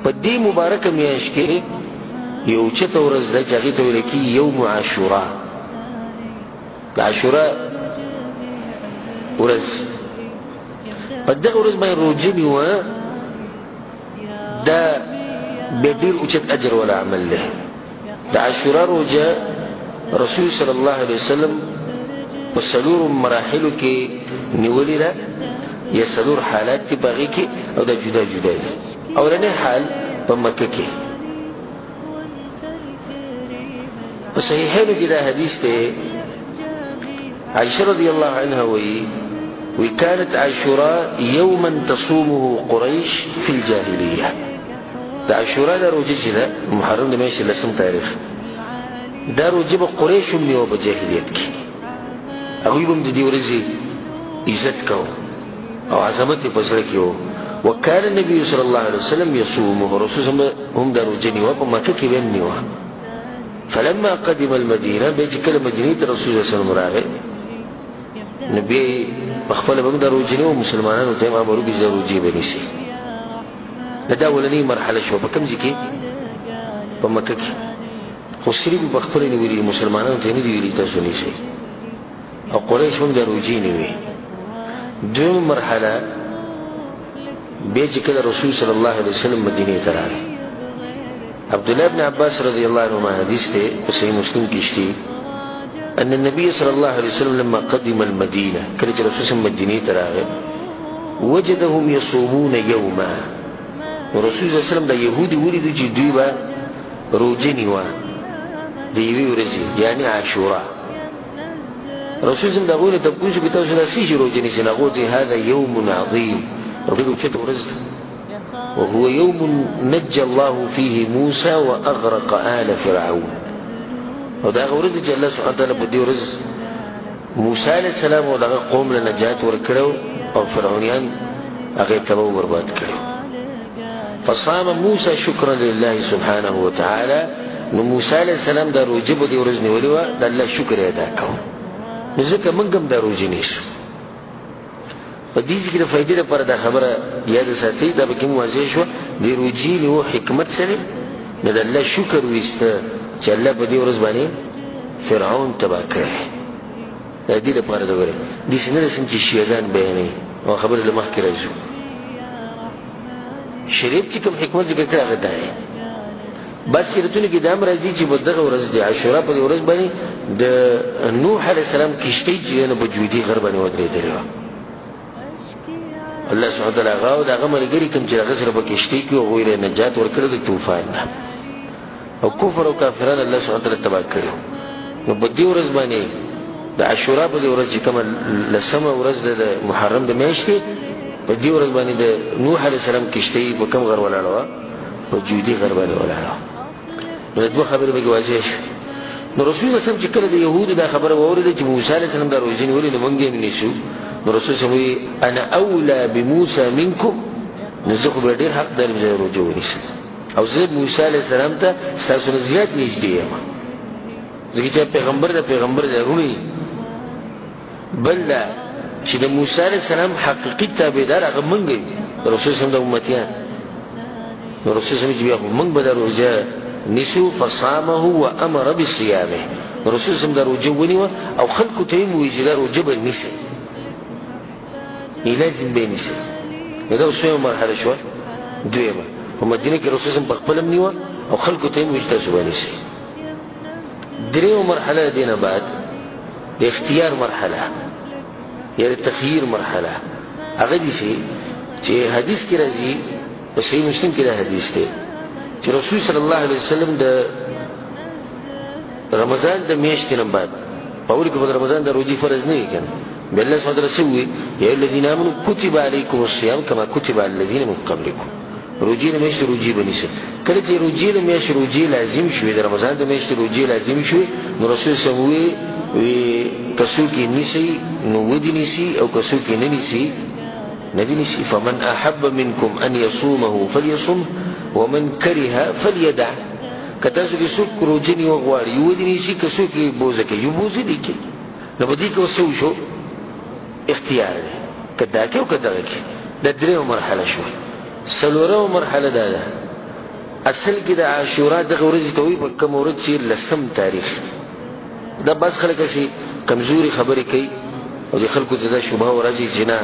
په دې مبارکه میاشت کې یو اوچته ورځ ده چې هغې ته ویل کېږي یوم عاشورا. د عاشورا ورځ، په دغه ورځ باندې روژه نیوه دا بیا ډېر اوچت اجر والا عمل دی. د عاشورا روژه رسول صلی الله علیه وسلم په څلورو مراحلو کې نیولې ده، یا څلور حالات دي په هغې کې، او دا جدا جدا دي. اولنی حال په مکه کې، په صحیحینو کې دا حدیث دی، عائشة رضی الله عنها وایي وكانت عاشوراء يوما تصومه قريش في الجاهلية. د عاشوراء دا روژه چې ده محرم د میاشتې لسم تاریخ، دا روژه به قریش هم نیوه په جاهلیت کې، هغوی به هم د دې ورځې عزت کوه او عظمت یې په زړه کې و. وكان النبي صلى الله عليه وسلم يصومه، رسول هم دا روژه نیوه په مکه کې به هم نیوه. فلما قدم المدينة، بیا چې کله مدینې ته رسول الله صلی الله علیه وسلم راغی، نو بیا یې په خپله به هم دا روژه نیوه، مسلمانانو ته یې هم امر وکړي چې دا روژې به نیسي. نو دا اولنۍ مرحله شوه. په کوم ځای کې؟ په مکه کې. خو صرف یې په خپله نیولي، مسلمانانو ته یې نه دي ویلي تاسو نیسئ، او قریش هم دا روژې نیوي. دویمه مرحله بیا چې کله رسول صلی الله علیه وسلم مدینې ته راغی، عبد الله بن عباس رضی الله عنهما حدیث دی په صحیح مسلم کې شته، أن النبي صلى الله عليه وسلم لما قدم المدينة، کله چې رسول صلی مدینې ته راغی، وجدهم يصومون يوما. رسول صلی الله علیه وسلم د یهودي ولیدو چې دوی به روژه نیوه د یوې ورځې، یعنې عاشورا. رسول صلی الله علیه وسلم د هغوی نه تپوس وکړ تاسو دا څه شي روژه نیسئ؟ نو هغوی ته هذا يوم عظیم، او ډېره اوچته ورځ ده، وهو يوم نجى الله فيه موسى وأغرق آل فرعون. او دا هغه ورځ چې الله سبحانه وتعالی په دې ورځ موسی علیه السلام او د هغه قوم له نجات ورکړی او فرعونیان هغه یې تباه او برباد کړي. فصام موسی شکرا لله سبحانه وتعالی. نو موسی علیه السلام دا روژه په دې ورځ نیولې وه، د الله شکر یې ادا کاوه. نو ځکه موږ هم دا روژه نیسو. په دې ځای کې د فایدې لپاره دا خبره یاده ساتئ، دا پکې هم واضح شوه، د روژې نیو حکمت څه دی؟ نو د الله شکر ویسته چې الله په دې ورځ باندې فرعون تباه کړی. د دې لپاره ده ګورئ، داسې نه ده څنګه چې شیعهګان بیانوي، او خبرې له مخکې راځو. شریعت چې کوم حکمت ذکر کړی هغه دا دی. بعض سیرتونو کې دا هم راځي چې په دغه ورځ د عاشورا په دې ورځ باندې د نوح علیه السلام کښتۍ چې ده نو په جودي غر باندې ودرېدلې وه. الله سبحانه وتعالی هغه او د هغه ملګري کوم چې هغه سره په کښتۍ کې وو، هغوی له نجات ورکړی د طوفان نه، او کفر او کافران الله سبحانه وتعالی تباه کړي وو. نو په دې ورځ باندې د عاشورا په دې ورځ چې کومه لسمه ورځ ده د محرم د میاشتې، په دې ورځ باندې د نوح علیه السلام کښتۍ په کوم غر ولاړه وه؟ په جودي غر باندې ولاړه وه. نو دا دوه خبرې پکې واضح شوې. نو رسول الله صلی الله علیه وسلم چې کله د یهودو دا خبره واورېده چې موسی علیه السلام دا روژې نیولې، نو موږ یې هم نیسو. نو رسول صلی الله علیه وسلم وایي انا اولی بموسی منکم، نو زه خو بیا ډېر حقدار یم چې روژه ونیسم، او زه موسی علیه السلام ته ستاسو نه زیات نږدې یم، ځکه چې پیغمبر د پیغمبر د وروڼه دي. بل دا چې د موسی علیه السلام حقیقي تابعدار هغه موږ یو، د رسول صلی الله علیه وسلم د امتیان. نو رسول صلی الله علیه وسلم چې بیا خو موږ به دا روژه نیسو، فصامه وامر بصیامه. نو رسول صلی الله علیه وسلم دا روژه ونیوه او خلکو ته یې وویل چې دا روژه به نیسئ، لازم به یې نیسئ. نو دا اوس څویمه مرحله شوه؟ دویمه. په مدینه کې رسول صلی الله علیه وسلم په خپله هم نیوه او خلکو ته یې وویل چې تاسو به نیسئ. درېیمه مرحله د دې نه بعد د اختیار مرحله یا د تخییر مرحله، هغه داسې چې حدیث کې راځي، په صحیح مسلم کې دا حدیث دی چې رسول صلی الله علیه وسلم د رمضان د میاشتې نه بعد، په اول کې خو د رمضان د روژې فرض نه وي که نه، بیا الله سبحانه وتعالی څه ووایي؟ یا الذین آمنوا کتب علیکم الصیام کما کتب علی الذین من قبلکم. روژې د میاشتې روژې به نیسئ. کله چې روژې د میاشتې روژې لازم شوې، د رمضان د میاشتې روژې لازم شوې، نو رسول صلی الله علیه وسلم ووایي که څوک یې نیسي نو ودې نیسي، او که څوک یې نه نیسي نه دې نیسي. فمن احب منکم ان یصومه فلیصم ومن کره فلیدع. که تاسو کې څوک روژه نیوه غواړي ودې نیسي، که څوک یې بوزه کوي یو بوزه دې کوي. نو په دې کې اوس څه وشو؟ اختیار دی، که دا کوي او که دغه کوي. دا درېیمه مرحله شوه. څلورمه مرحله دا ده اصل کې د عاشورا دغه ورځې ته وایي په کومه ورځ چې لسم تاریخ. دا بعض خلک هسې کمزوري خبرې کوي او د خلکو ته دا شبهه ورځي چې نه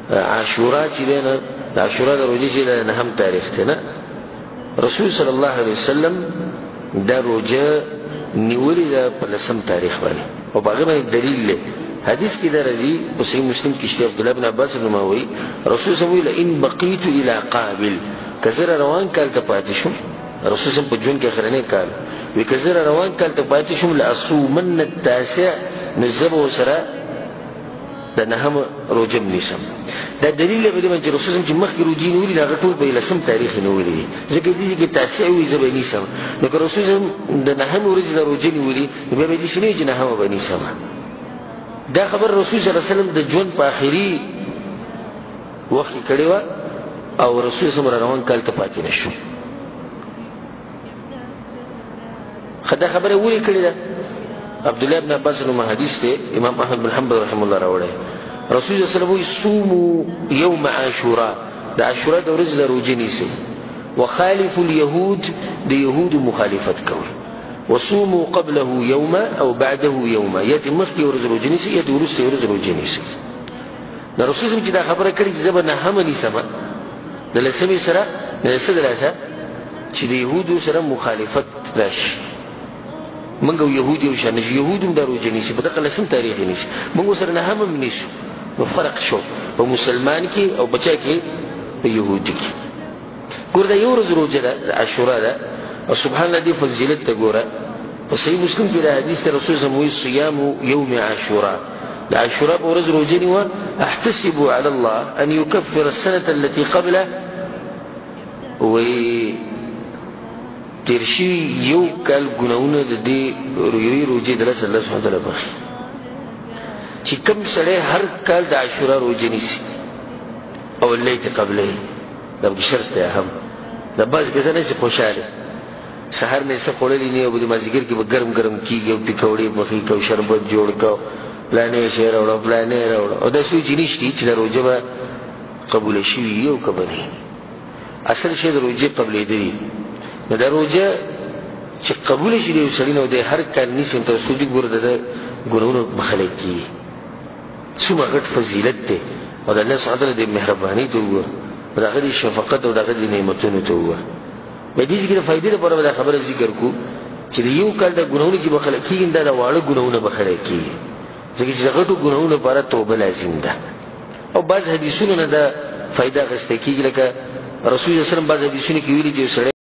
عاشورا چې دی نه د عاشورا د روژې چې ده نهم تاریخ دی. نه، رسول صلی الله علیه وسلم دا روژه نیولې ده په لسم تاریخ باندې او په هغې باندې دلیل دی. حدیث کې دا راځي په صحیح مسلم کې شته، عبدالله بن عباس نومه وایي رسول صلی الله علیه وسلم ان بقیت الی قابل، که زه روان کال ته پاتې شوم، رسول صلی په ژوند کې اخرنی کال وي، که زه روان کال ته پاتې شوم لاصومن التاسع، نو زه به ورسره د نهم روژه هم نیسم. دا دلیل دی په دې باندې چې رسول چې مخکې روژې نیولي د هغه ټول په لسم تاریخ یې نیولي دي، ځکه دې کې تاسع وي زه به یې نیسم. نو که رسول د نهمې ورځې د روژه نیولي نو بیا به یې داسې نه وي چې نهمه به نیسم. دا خبر رسول صلی الله علیه وسلم د ژوند په آخري وخت کې کړې وه او رسول صلی الله روان کال ته پاتې نه شو. ښه دا خبره ولې کړې ده؟ عبدالله بن عباس نوم حدیث دی، امام احمد بن حنبل رحمه الله راوړی. رسول صلی الله علیه وسلم وایي صوموا یوم عاشورا، د عاشورا د ورځې د روژې نیسئ، وخالفوا اليهود، د یهودو مخالفت کوئ، وصوموا قبله یوما او بعده یوما، یا ترې مخکې ورځ روژه نیسئ یا ترې وروسته ورځ روژه نیسئ. نو رسول چې دا خبره کړې چې زه به نهمه نیسم د لسمې سره، نو څه دلاسه چې د یهودو سره مخالفت راشي. موږ او یهود یو شان نه شو، یهود هم دا روژه نیسي په دغه لسم تاریخ یې نیسي، موږ ورسره نهمه هم نیسو. نو فرق شو په مسلمان کې او په چا کې؟ په یهودي کې. ګوره دا یو ورځ روژه ده، د عاشورا ده، او سبحان الله دې فضیلت ته ګوره. په صحیح مسلم کې دا حدیث ته رسول صلی الله علیه وسلم صیام یوم عاشورا، د عاشورا په ورځ روژه نیوه، احتسب علی الله ان یکفر السنة التي قبله، وایي تېر شوي یو کال ګناهونه د دې یوې روژې د لاسه الله سبحانه وتعالی بخښي. چې کوم سړی هر کال د عاشورا روژه نیسي او الله یې ترې قبلوي، دا پکې شرط دی. هم د بعض کسان هسې خوشحاله سهار نه یې څه خوړلي نه او په دې مازدیګر کې به ګرم ګرم کېږي او پکوړې پخې کړه او شربت جوړ کړه او پلانی شی راوړه او پلانی راوړه، او داسې چې نشتي چې دا روژه به قبوله شوي وي او که به نه. اصل شی د روژې قبلېده دي. نو دا روژه چې قبوله شي د یو سړي نه او دی هر کال نیسي، نو تر څو چې ګوره د ده ګناهونه بخښلی کېږي. څومره غټ فضیلت دی او د الله سبحانه وتعالی د مهربانۍ ته وګوره، او د هغه د شفقت او د هغه د نعمتونو ته وګوره. په دې کې د فایدې لپاره به دا خبره ذکر کړو چې د یو کال د ګناهونو چې بخښل کېږي دا د واړه ګناهونه بخښل کېږي، ځکه چې د غټو ګناهونو لپاره توبه لازم ده. او بعض حدیثونو نه دا فایده اخیستل کېږي، لکه رسول الله صلی الله علیه وسلم بعض حدیثونو کې ویلي چې یو سړی